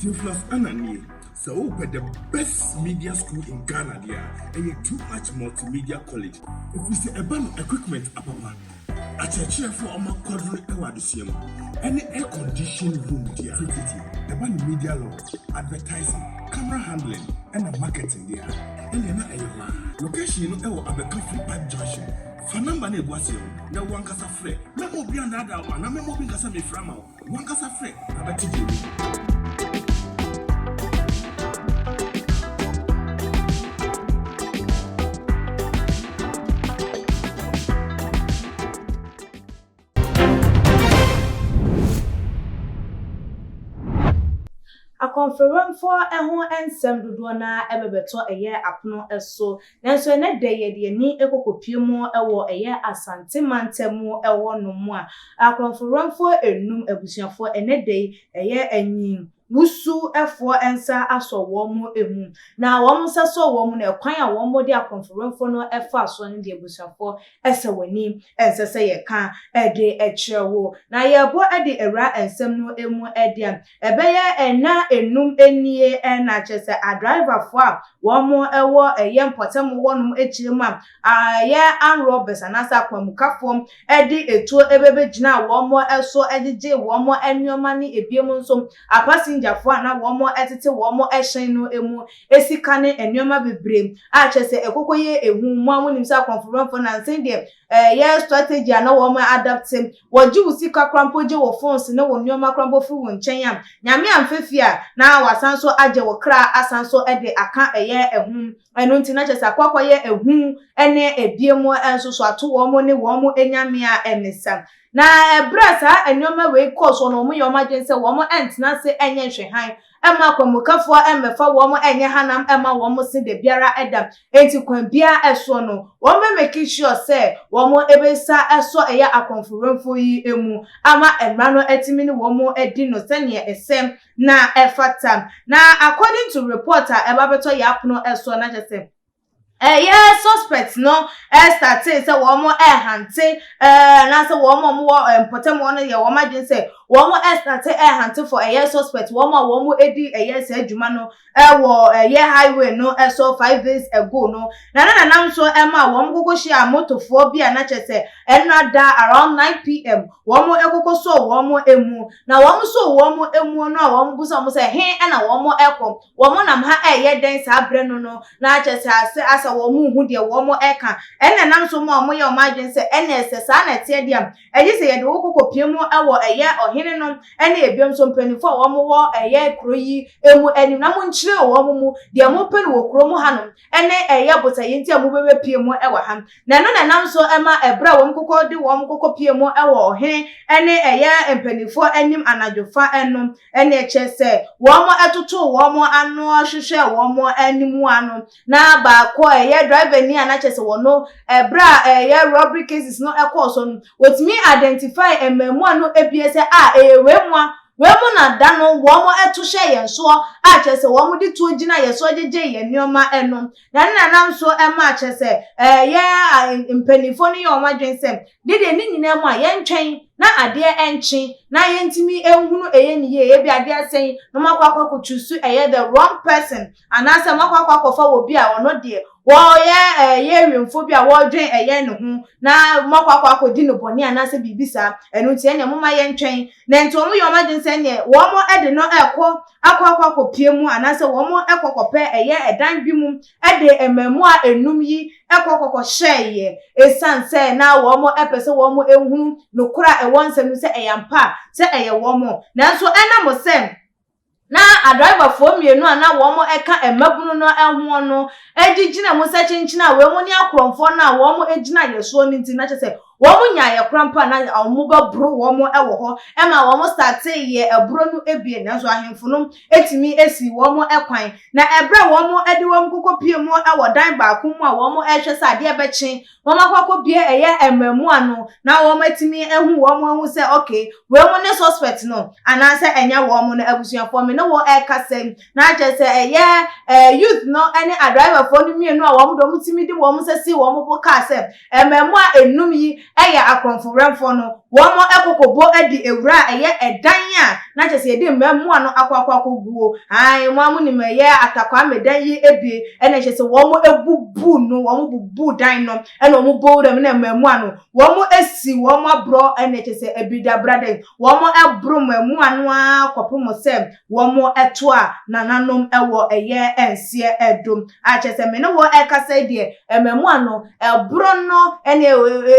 Theophilus Ananie, sɛ wopɛ the best media school in Ghana deɛ a, ɛyɛ Too Much Multimedia College. Ɛfiri sɛ ɛba no equipment apapa, akyerɛkyerɛfoɔ a wɔn akwadoro wɔ adesua mu, ɛne air condition room deɛ a, tititi ɛba no media law, advertising, camera handling, ɛna marketing deɛ a, ɛnneɛ na ɛyɛ hɔ a. Location no ɛwɔ Abɛka Free Pipe Junction. Fa number no egu aseɛ no na wankasa frɛ. Mɛma obi andaadaa wo anaa mɛma obi nkasa mefrɛ ama wo. Wankasa frɛ na bɛte deɛ ɛwɔ mu. Akɔmfrɛwɛmfoɔ ho nsɛm dodoɔ no ara bɛbɛtɔ ɛyɛ apono so. Nanso ɛnnɛ da yi, yɛde yɛn ani kɔkɔpue mu wɔ ɛyɛ Asante mantam hɔnom a, akɔmfrɛwɛmfoɔ nnum abusuafoɔ ɛnnɛ da yi, ɛyɛ anyiwusufoɔ nsa asɔ wɔn mu. Na wɔn nsa sɔ wɔn mu no, ɛkwan a wɔde akɔmfrɛwɛmfoɔ no faa soɔ no deɛ, abusuafoɔ, ɛsɛ w'ani, ɛnsɛ sɛ yɛka de kyerɛ wo. Na yɛrebɔ de awura nsɛm no mu deɛ, ɛbɛyɛ nna 5 nie na kyerɛ sɛ adriverfoɔ a wɔn wɔ ɛyɛ mpɔtam hɔnom akyire mu a ɛyɛ armed robbers anaasɛ akwanmukafoɔ de etuo bɛbɛgyina wɔn so gyegye wɔn nneɛma ne ebiem nso apasengyafoɔ a na wɔn tete wɔn hyɛn no mu sika ne nneɛma bebree a kyerɛ sɛ ɛkɔkɔ yɛ ehu mu a wɔnim sɛ akɔmforanfoɔ nansa deɛ ɛyɛ strategy a na wɔn adapt, wɔgye wo sika koraa mpo, gye wo phones ne wo nneɛma koraa mpo firi wo nkyɛn a, Nyame amfa fie a, na wasan so agye wo kra asan so de aka ɛyɛ ɛho. Ɛno nti na kyerɛ sɛ akɔ akɔyɛ ehu ne ebiem nso so ato wɔn ne wɔn nyame a ɛne sa. Na ɛberɛ a saa nneɛma wei kɔɔ so no, wɔn yɛ wɔn adwene sɛ wɔn ntena ase nyɛ nhwɛhan ɛma akwamukafoɔ mmɛfa wɔn nyɛ hanam ɛma wɔn se da biara ɛda. Nti kwan biara ɛsoɔ no, wɔn bɛ make sure sɛ wɔn ɛbɛsa ɛsɔ ɛyɛ akɔmfowɛmfoɔ yi mu ama mmara no atumi ne wɔn adi no sɛnea ɛsɛ na ɛfata. Na according to report a ɛba bɛtɔ yɛ apono ɛsoɔ, na kyerɛ sɛ ɛyɛ suspect no ɛstarte sɛ wɔn ɛhunt anaasɛ wɔn a wɔwɔ mpɔtam hɔ no yɛ wɔn adwene sɛ wɔn ɛstarte ɛhunt for ɛyɛ suspect, wɔn a wɔn edi ɛyɛ saa adwuma no ɛwɔ ɛyɛ highway no ɛso 5 days ago no. Na ne nanam nso ɛma wɔn koko hyia motofoɔ bi a na kyerɛ sɛ ɛnna da around 9 p.m. wɔn ɛkoko so wɔn emu, na wɔn so wɔn emu no a wɔn busa wɔn sɛ he ɛna wɔn ɛkɔ, wɔn nam ha ɛyɛ dɛn saa abere no, na kyerɛ sɛ ase asɛ wɔn hu deɛ wɔn ɛka. Ɛna nam so mu a wɔyɛ wɔn adwene sɛ ɛna ɛsɛ saa na ɛteɛ deɛ, ɛgye sɛ yɛde wo koko pie mu ɛwɔ ɛyɛ ɔhene no ɛne ebiom nso mpanimfoɔ a wɔn wɔ ɛyɛ kuro yi emu anim na mo nkyerɛ wɔn mu deɛ mo pɛ no wɔ kurom hanom ɛne ɛyɛ botaeɛ nti a mo bɛbɛ pie mu ɛwɔ ha. Na ɛno na nam so ɛma ɛbrɛ a wɔn koko de wɔn koko pie mu ɛwɔ ɔhene ɛne ɛyɛ mpanimfoɔ anim anadwofa ɛno, ɛne ɛkyɛ sɛ wɔn ɛtoto wɔn ano hwehwɛ wɔn anim ano, na baako a ɛyɛ driver ni a na kyerɛ sɛ wɔn ɛbrɛ a ɛyɛ robbery cases no ɛkɔɔ so no, wɔtumi identify mmaamua no ebie sɛ a ɛyɛ wei mu a wei mu na da no wɔn ɛto hyɛ yɛn soɔ a kyerɛ sɛ wɔn de tuo gyina yɛn so gyegye yɛn nneɛma ɛno. Na ne nanam so ɛma kyerɛ sɛ ɛyɛ mpanimfoɔ no yɛ wɔn adwene sɛ dedeɛ ne nyinaa mu a yɛntwɛn na adeɛ ɛnkye na yɛntumi ehunu ɛyɛ ne yie, ebi adeɛ asɛn na wɔn akɔ akɔtu so ɛyɛ the wrong person anaasɛ wɔn akɔ akɔfa wɔ bi a ɔno deɛ wɔyɛ ɛyɛ awimfo bi a wɔredwen ɛyɛ ne ho na wɔn akɔ akɔdi no bɔne anaasɛ biribi saa. Ɛno nti ɛnea moma yɛntwɛn. Na nti wɔn yɛ wɔn adwene sɛ ɛnea wɔn ɛde no ɛkɔ akɔ akɔpie mu anaasɛ wɔn ɛkɔ kɔpɛ ɛyɛ ɛdan bi mu ɛde mmaamua enum yi ɛkɔ kɔkɔ hyɛɛyɛ, esan sɛ na wɔn ɛpɛ sɛ wɔn ehunu nokora a ɛwɔ nsɛm no sɛ ɛyɛ ampa sɛ ɛyɛ wɔn. Nanso ɛnam sɛ na adriverfoɔ mmienu a na wɔn ɛka mmabunu no ho no gyina mu sɛ kyenkyene a wɔn ne akorɔmfoɔ no a wɔn gyina yɛ soɔ no nti, na kyerɛ sɛ wɔn nya yɛ kora mpo a na wɔn bɛboro wɔn wɔ hɔ ɛma wɔn starte yɛ ɛboro no ebie. Nanso ahemfo no etumi esi wɔn kwan, na ɛbrɛ a wɔn de wɔn koko pie mu wɔ dan baako mu a wɔn ɛrehwɛ sɛ adeɛ bɛkye wɔn akɔ akɔbie ɛyɛ mmaamua no na wɔn atumi ehu wɔn ahu sɛ okay, wɔn mu ne suspect no anaasɛ ɛnyɛ wɔn no. Abusuafoɔ, mi ne wɔn ɛrekasa yi, na kyerɛ sɛ ɛyɛ youth no ne adriverfoɔ no mmienu a wɔn de wɔn tumi de wɔn nsa si wɔn bo kaa sɛ mmaamua enum yi Ɛyɛ akorɔmfo-werɛmfoɔ no, wɔn kɔkɔbɔ de awura a ɛyɛ ɛdan a na kyerɛ sɛ yɛde mmaamua no akɔ akɔ akɔguo. Ae, mo ara monim ɛyɛ Atakwame dan yi bi, ɛna kyerɛ sɛ wɔn bubu no, wɔn bubu dan no, ɛna wɔn bɔ wura mu na mmaamua no, wɔn si wɔn aborɔ, ɛna kyerɛ sɛ abidabra dɛn, wɔn boro mmaamua no ara kɔpem sɛ wɔn to a nananom wɔ ɛyɛ nseɛ do. A kyerɛ sɛ me ne wo ɛkasa yi deɛ, mmaamua no, ɛborɔ no ɛne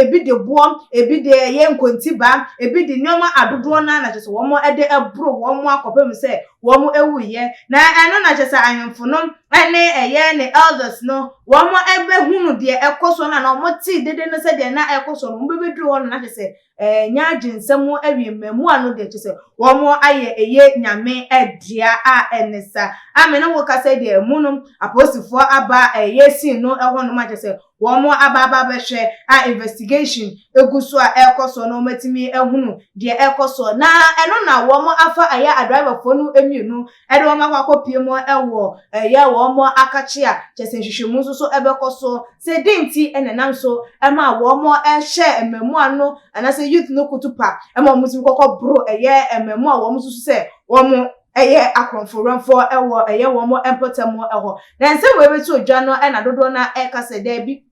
ebi de boɔ, ebi de ɛyɛ nkontibaa, ebi de nneɛma adodoɔ no ara na kyerɛ sɛ wɔn de ɛboro wɔn akɔpem sɛ wɔn ɛwuiɛ. Na ɛno na kyerɛ sɛ ahemfo no ɛne ɛyɛ ne elders no, wɔn ɛbɛhunu deɛ ɛkɔ soɔ no anaa wɔn tee dede no sɛ deɛ na ɛkɔ soɔ no, wɔn bɛbɛduru hɔ no na kyerɛ sɛ Ɛɛ nya agye nsɛm awie mmaamua no deɛ kyerɛ sɛ wɔn ayɛ ɛyɛ Nyame dea a ɛne sa. A me ne wo kasa yi deɛ ɛmu no apolisifoɔ aba ɛyɛ scene no ɛhɔ nom a kyerɛ sɛ wɔn aba aba abɛhwɛ a investigation egu so a ɛrekɔ soɔ na wɔn atumi ahunu deɛ ɛrekɔ soɔ na ɛno na wɔn afa ɛyɛ adriverfoɔ no mmienu ɛde wɔn akɔ akɔpie mu ɛwɔ ɛyɛ wɔn akakye a kyerɛ sɛ nhwehwɛmu nso so ɛbɛkɔ so sɛ den nti ɛna ɛnam so ɛma wɔn ɛhyɛ mmaamua no anaasɛ youth no kutu pa ɛma wɔn tumi kɔkɔ boro ɛyɛ mmaamua a wɔn nso so sɛ wɔn ɛyɛ akorɔmfoɔ ɛwɔ ɛyɛ wɔn mpɔtam ɛhɔ. Na nsɛm wɔ ebetu odwa no ɛna dodoɔ na ɛka sɛ daabi,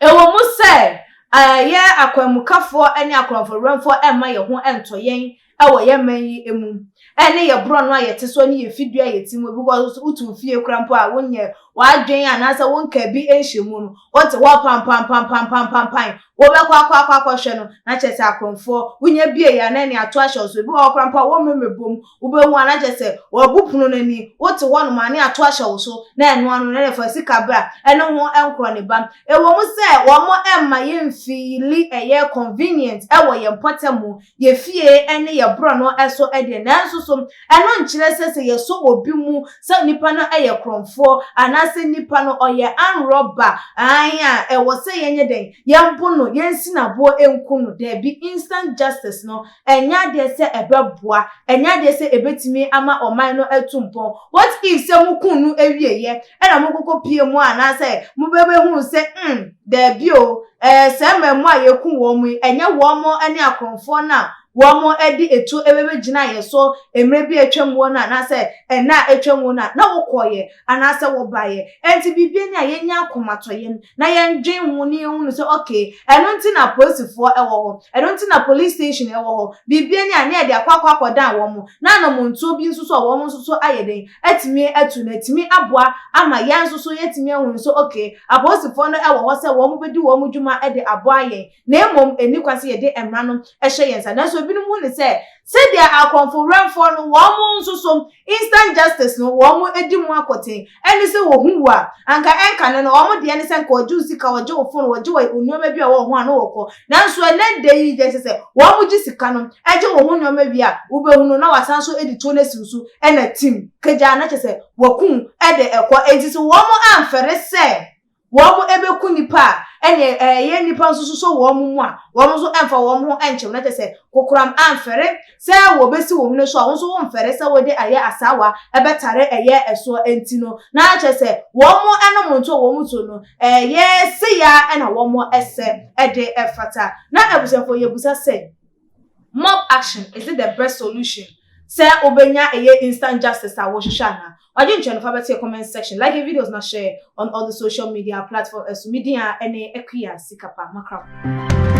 ɛwɔ mu sɛ ɛyɛ akwanmukafoɔ ne akorɔmfoɔ ɛmma yɛn ho ɛntɔ yɛn ɛwɔ yɛn man yi mu ɛne yɛ borɔ no a yɛte so ne yɛ fidua a yɛte mu, because wotu fie kora mpo a wonyɛ w'adwen anaasɛ wonka bi nhyɛ mu no, wote hɔ pampampampampampampan, wobɛkɔ akɔ akɔ akɔhwɛ no na kyerɛ sɛ akorɔmfoɔ wonya bie yɛ anan ne ato ahyɛ so. Ebi wɔ hɔ kora mpo a wɔmmɛmɛ bom, wobɛhu a na kyerɛ sɛ wɔabu pono n'ani, wote hɔ nom a ne ato ahyɛ wo so na ɛno ano na ɛfa sika bra ɛno ho nkorɔ ne ba. Ɛwɔ mu sɛ wɔn ɛmma yɛmfeel ɛyɛ convenient ɛwɔ yɛn mpɔtam mu, yɛ fie ɛne yɛ borɔ no ɛso ɛdeɛ, nanso so ɛno nkyerɛ sɛ yɛsɔ obi mu sɛ nipa no ɛyɛ korɔmfoɔ anaasɛ nipa no ɔyɛ anrɔba an a ɛwɔ sɛ yɛnyɛ dɛn yɛmbo no, yɛnsi n'aboɔ nku no. Daabi, instant justice no ɛnyɛ adeɛ sɛ ɛbɛboa, ɛnyɛ adeɛ sɛ ɛbɛtumi ama ɔman no atu mpɔn. What if sɛ mo kun no awieyɛ ɛna mo kɔkɔ pie mu anaasɛ mo bɛbɛhu sɛ daabi o, sɛ mmamu a yɛku wɔn mu yi ɛnyɛ wɔn mo ne akorɔmfoɔ no a wɔn de etu ɛbɛbɛgyina yɛ so mmerɛ bi a atwam wɔ no anaasɛ ɛna a atwam wɔ no a na wɔkɔɔyɛ anaasɛ wɔbaeɛ? Ɛnti biribi ni a yɛnya akomatɔyɛm na yɛndwen ho ne yɛhu no sɛ okay, ɛno nti na polisifoɔ ɛwɔ hɔ, ɛno nti na police station ɛwɔ hɔ. Biribi ni a ne yɛde akɔ akɔ akɔdan wɔn mo na anamontuo bi nso so a wɔn nso so ayɛ den atumi atu na atumi aboa ama yɛn nso so yɛtumi ahu nso okay, apolisifoɔ no ɛwɔ hɔ sɛ wɔn bɛdi wɔn dwuma de aboa yɛn, na mmom ɛni kwan sɛ yɛde mmara no ɛhyɛ yɛn nsa. Nanso ebinom hu ne sɛ sɛdeɛ akɔmfo-werɛmfoɔ no wɔn nso so instant justice no wɔn di mu akɔten ɛne sɛ wɔhu wu a anka ɛnka no no wɔn deɛ ne sɛ nka wɔgye wo sika, wɔgye wo phone, wɔgye wɔ nneɛma bi a wɔwɔ ho a no wɔkɔ. Nanso ɛnɛ da yi deɛ sɛ wɔn gye sika no, ɛgye wɔn ho nneɛma bi a wobɛhu no na wasan so de tuo no asi so ɛna tim kagya na kyerɛ sɛ wɔkum ɛde ɛkɔ. Enti sɛ wɔn amfɛre sɛ wɔn ɛbɛku nipa a ɛne ɛyɛ nipa nso so wɔn mu a wɔn nso ɛmfa wɔn ho ɛnkyɛm na kyerɛ sɛ kokoram amfɛre sɛ wɔbɛsi wɔn hwene so a wɔn nso wɔmfɛre sɛ wɔde ayɛ asawa ɛbɛtare ɛyɛ ɛsoɔ. Ɛnti no na kyerɛ sɛ wɔn ɛnom nto wɔn so no ɛyɛ seya ɛna wɔn ɛsɛ ɛde ɛfata. Na abusuafo, yɛbusa sɛ mob action, is it the best solution sɛ wobɛnya ɛyɛ instant justice a wɔhwehwɛ anaa? Ɔgye nkyɛn no fa bɛte comment section, like videos na share on all the social media platforms. Ɛso media ɛne Akua Sikapa Makra.